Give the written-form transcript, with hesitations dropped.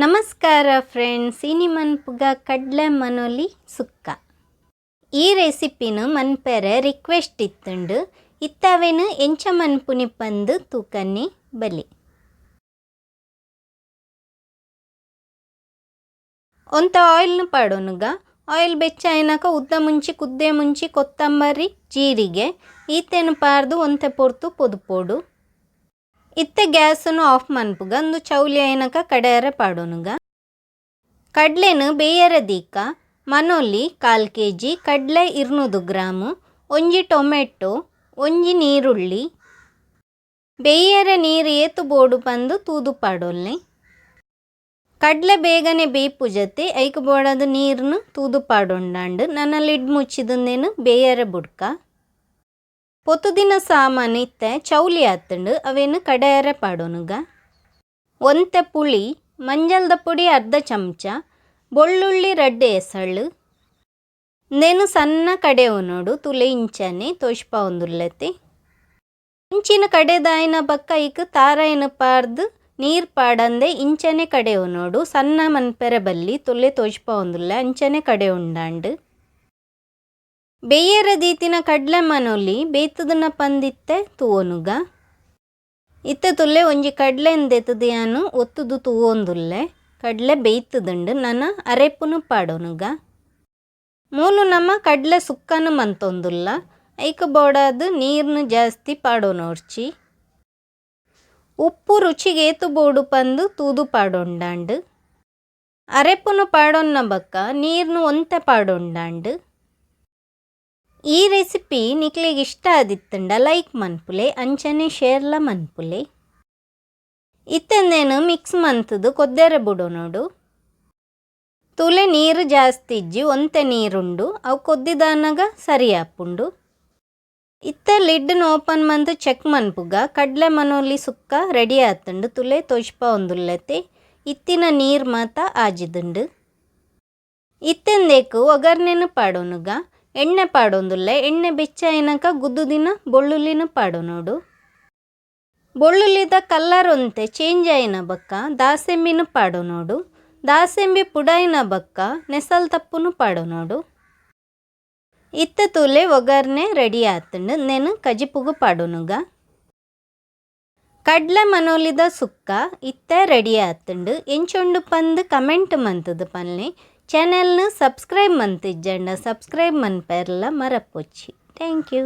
ನಮಸ್ಕಾರ ಫ್ರೆಂಡ್ಸ್, ಇನಿ ಮನ್ಪುಗ ಕಡ್ಲೆ ಮನೊಲಿ ಸುಕ್ಕ. ಈ ರೆಸಿಪಿನು ಮನ್ಪೆರೆ ರಿಕ್ವೆಸ್ಟ್ ಇತ್ತುಂಡು. ಇತ್ತವೇನು ಎಂಚ ಮನ್ಪುನಿ ಪಂದು ತೂಕನ್ನಿ ಬಲಿ. ಒಂತ ಆಯಿಲ್ನು ಪಾಡೋನುಗ. ಆಯಿಲ್ ಬೆಚ್ಚ ಆಯ್ನಾಕ ಉದ್ದ ಮುಂಚಿ, ಕುದ್ದೆ ಮುಂಚಿ, ಕೊತ್ತಂಬರಿ, ಜೀರಿಗೆ ಈತೆನು ಪಾರ್ದು ಒಂತೆ ಪೊರ್ತು ಪೊದುಪೋಡು. ಇತ್ತೆ ಗ್ಯಾಸನ್ನು ಆಫ್ ಮನ್ಪುಗ. ಅಂದು ಚೌಲಿ ಆಯ್ನಾಕ ಕಡೆಯರೆ ಪಾಡೋನುಗ. ಕಡ್ಲೆನು ಬೇಯರ ದೀಕ. ಮನೊಲಿ 1/4 ಕೆಜಿ, ಕಡ್ಲೆ 200 ಗ್ರಾಮು, ಒಂಜಿ ಟೊಮೆಟೊ, ಒಂಜಿ ನೀರುಳ್ಳಿ. ಬೇಯರ ನೀರು ಏತು ಬೋಡು ಪಂದು ತೂದು ಪಾಡೊಲ್ನೆ. ಕಡ್ಲೆ ಬೇಗನೆ ಬೇಪು ಜತೆ, ಐಕ್ ಬೋಡಾದ ನೀರ್ನು ತೂದು ಪಾಡೊಂಡಾಂಡು. ನನ ಲಿಡ್ ಮುಚ್ಚಿದಂದೇನು ಬೇಯರ ಬುಡ್ಕ. ಪೊತುದಿನ ಸಾಮಾನು ಇತ್ತೆ ಚೌಲಿ ಆತುಂಡು, ಅವೇನು ಕಡೆಯರೆ ಪಾಡೋನುಗ. ಒಂತೆ ಪುಳಿ, ಮಂಜಲ್ದ ಪೊಡಿ ಅರ್ಧ ಚಮಚ, ಬೊಳ್ಳುಳ್ಳಿ 2 ಎಸಳು. ಇಂದೇನು ಸಣ್ಣ ಕಡೆವು ನೋಡು, ತುಲೆ ಇಂಚನೆ ತೋಷ್ಪಾವೊಂದುಲ್ಲತೆ. ಇಂಚಿನ ಕಡೆದಾಯಿನ ಬಕ್ಕ ಐಕ್ ತಾರಾಯಿನ ಪಾರ್ದು ನೀರು ಪಾಡಂದೆ ಇಂಚನೆ ಕಡೆವು ನೋಡು. ಸಣ್ಣ ಮನ್ಪೆರೆ ಬಲ್ಲಿ, ತುಲೆ ತೋಜ್ಪಾವೊಂದುಲ್ಲ ಅಂಚನೆ ಕಡೆ ಉಂಡಾಂಡು. ಬೇಯರ ದೀತಿನ ಕಡ್ಲೆ ಮನೊಲಿ ಬೇತದನ ಪಂದಿತ್ತೆ ತೂವೊನುಗ. ಇತ್ತೆ ತುಲೆ ಒಂಜಿ ಕಡ್ಲೆ ಎಂದೆತ್ತದು ಯಾನು ಒತ್ತುದು ತೂವೊಂದುಲ್ಲೆ. ಕಡ್ಲೆ ಬೇಯ್ತದುಂಡು, ನನ ಅರೆಪುನು ಪಾಡೋನುಗ. ಮೂಲು ನಮ್ಮ ಕಡ್ಲೆ ಸುಕ್ಕನು ಮಂತೊಂದುಲ್ಲ, ಐಕ್ ಬೋಡಾದ್ ನೀರ್ನು ಜಾಸ್ತಿ ಪಾಡೋನೋರ್ಚಿ. ಉಪ್ಪು ರುಚಿಗೆ ಏತು ಬೋಡು ಪಂದು ತೂದು ಪಾಡೊಂಡಾಂಡು. ಅರೆಪುನು ಪಾಡೊನ್ನ ಬಕ್ಕ ನೀರ್ನು ಒಂತೆ ಪಾಡೊಂಡಾಂಡು. ಈ ರೆಸಿಪಿ ನಿಕ್ಲೆಗ್ ಇಷ್ಟ ಆದಿತ್ತುಂಡ ಲೈಕ್ ಮನ್ಪುಲೆ, ಅಂಚನೆ ಶೇರ್ಲ ಮನ್ಪುಲೆ. ಇತ್ತೆಂದೇನು ಮಿಕ್ಸ್ ಮಂತುದು ಕೊದ್ದೆರೆ ಬುಡೋನೋಡು. ತುಲೆ ನೀರು ಜಾಸ್ತಿ ಇಜ್ಜಿ, ಒಂತೆ ನೀರುಂಡು, ಅವು ಕೊದ್ದಿದಾನಗ ಸರಿ ಆಪುಂಡು. ಇತ್ತೆ ಲಿಡ್ನು ಓಪನ್ ಮಂತು ಚೆಕ್ ಮನ್ಪುಗ. ಕಡ್ಲೆ ಮನೊಲಿ ಸುಕ್ಕ ರೆಡಿ ಆತುಂಡು, ತುಲೆ ತೋಜ್ಪಾವೊಂದುಲ್ಲತೆ. ಇತ್ತಿನ ನೀರು ಮಾತ ಆಜಿದುಂಡು. ಇತ್ತೆಂದೇಕು ಒಗರ್ನೆನು ಪಾಡೋನುಗ. ಎಣ್ಣೆ ಪಾಡೊಂದುಲ್ಲೆ. ಎಣ್ಣೆ ಬೆಚ್ಚ ಆಯ್ನಾಕ ಗುದ್ದುದಿನ ಬೊಳ್ಳುಳ್ಳಿನ ಪಾಡೋನೋಡು. ಬೊಳ್ಳುಳ್ಳಿದ ಕಲ್ಲರ್ ಒಂತೆ ಚೇಂಜ್ ಆಯಿನ ಬಕ್ಕ ದಾಸೆಂಬಿನ ಪಾಡೋನೋಡು. ದಾಸೆಂಬಿ ಪುಡಾಯಿನ ಬಕ್ಕ ನೆಸಲ್ ತಪ್ಪುನು ಪಾಡೋನೋಡು. ಇತ್ತೆ ತೂಲೆ ಒಗರ್ನೆ ರೆಡಿ ಆತುಂಡು, ನೆನು ಕಜಿಪುಗು ಪಾಡೋನುಗ. ಕಡ್ಲೆ ಮನೊಲಿದ ಸುಕ್ಕ ಇತ್ತೆ ರೆಡಿ ಆತುಂಡು. ಎಂಚೊಂಡು ಪಂದು ಕಮೆಂಟ್ ಮಂತುದು ಪನ್ಲೆ. ಚಾನೆಲ್ನ ಸಬ್ಸ್ಕ್ರೈಬ್ ಮಂತಿಜ್ಜಂಡ ಸಬ್ಸ್ಕ್ರೈಬ್ ಮನ್ಪೆರ್ಲ ಮರಪೊಚ್ಚಿ. Thank you.